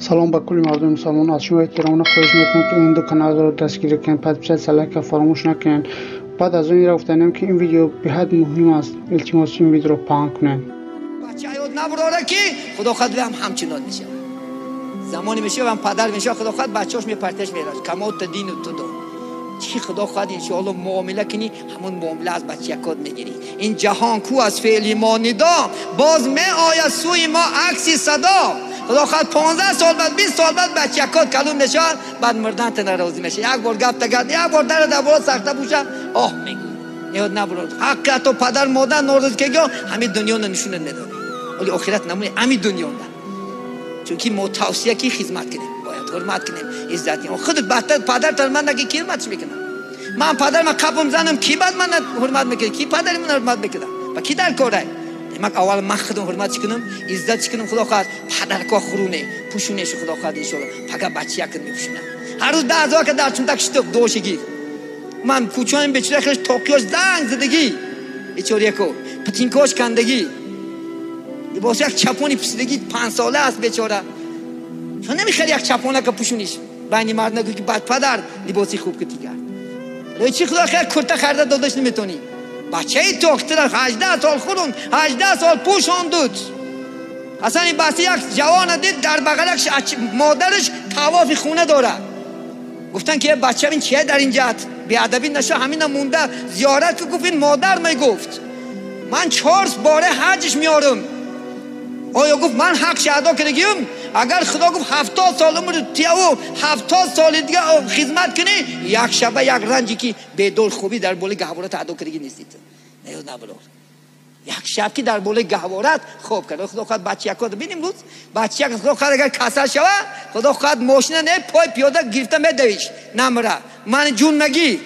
Салом ба кулли мардуми мусалмон. Аз шумо эҳтиромона хоҳиш мекунам, ки ин ду каналро дастгирӣ кунед, подписаться, лайка фаромӯш накунед. Баъд аз он инро гуфтанем, ки ин видео беҳад муҳим аст. Илтимос, ин видеоро паҳн кунед. Бача ёд набурора, ки худо хоҳад, ҳам ҳамчунон мешавад. Замоне мешавад, ҳам падар мешавад, худо хоҳад, бачаҳош мепартеш мерад. Камо тадину тудон. Чӣ худо хоҳад, иншоалло, муомила кунӣ, ҳамон муомила аз бачаякот мегирӣ. Ин ҷаҳон ку аз феъли мо нидо, боз меояд сӯи мо акси садо. Худо хоҳад, 15 сол баъд, 20 сол баъд бачаякот калон мешавад, баъд мурдан та норозӣ мешавад. Як бор гап тагад, як бор дара дар боло сахта бӯша, оҳ мегӯ. Неёд набурод. Ҳаққи ҳатто падар модар норозӣ кегиё, ҳамин дунёно нишона медорӣ. Вале охират намуни ҳамин дунёнда. Чунки мо тавсия ки хизмат кунем, бояд ҳурмат кунем, иззат кунем. Худат бадтар падартар ман наги ки ҳурматш мекунам? Ман падар ман қапам занам, ки бад ман ҳурмат мекунад? Ки падари ман ҳурмат мекунад? Ба ки дар корай? Демак, аввал ман худам ҳурмат кунам, иззат кунам, худо хоҳад, падарко хуруне, пӯшунеш, худо хоҳад, иншоалло. Пага бачаякат мепӯшунам. Ҳар рӯз 10 000 ка дар чунтак шитоб дошигӣ. Ман кӯчаем бечора хеш тоқиёш занг задагӣ. Бечорияко, патинкош кандагӣ. Либос як чапони пӯсидагӣ 5 сола аст бечора. Чун намехари як чапонака пӯшуниш? Байни мард нагӯ, ки бад падар либоси хуб ки дигар. Барои чӣ, худо хел, курта харида додаш наметонӣ? Бачаи тохтира 18 сол хӯрон, 18 сол пӯшондуд. Ҳасан ин басти як ҷавона дид, дар бағалак модараш тавофи хона дорад. Гуфтан, ки бача, ин чие дар инҷат? Беадабӣ наша, ҳамина монда зиёрат ки. Гуфт, ин модар мегуфт, ман чор боре ҳаҷш меорам. Оё, гуфт, ман ҳақша адо кардагиюм? Агар худо гуфт, 70 сол умр тияву 70 соли дига хизмат кунӣ, як шаба як ранҷи ки бедор хубӣ дар болои гаҳворат адо кардагӣ нестид. Наёд набурор, як шаб ки дар болои гаҳворат хоб кард. Худо хоҳад, бачаякот бинем, рӯз бачаяк, худо хоҳад, агар касал шава, худо хоҳад, мошина не, пой пиёда гирифта медавиш, намра ман ҷун нагӣ.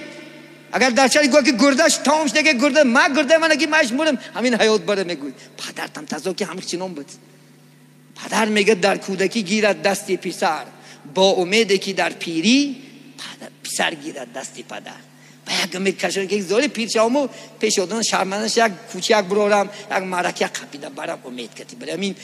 Агар дар шаҳри гӯя, ки гурдаш тамом шуда, гурда ма гурда ман ки маш мурам, ҳамин ҳаёт бара мегӯй. Падартам тазо ки ҳамин чинон буд. Падар мегӯяд, дар кӯдакӣ гирад дасти писар, бо умеде ки дар пирӣ писар гирад дасти падар. Ба як умед кашон, ки зори пир шаваму пеши одам шарманда, як кӯча як бурорам, як маърака қапида барам, умед кардӣ. Барои ҳамин.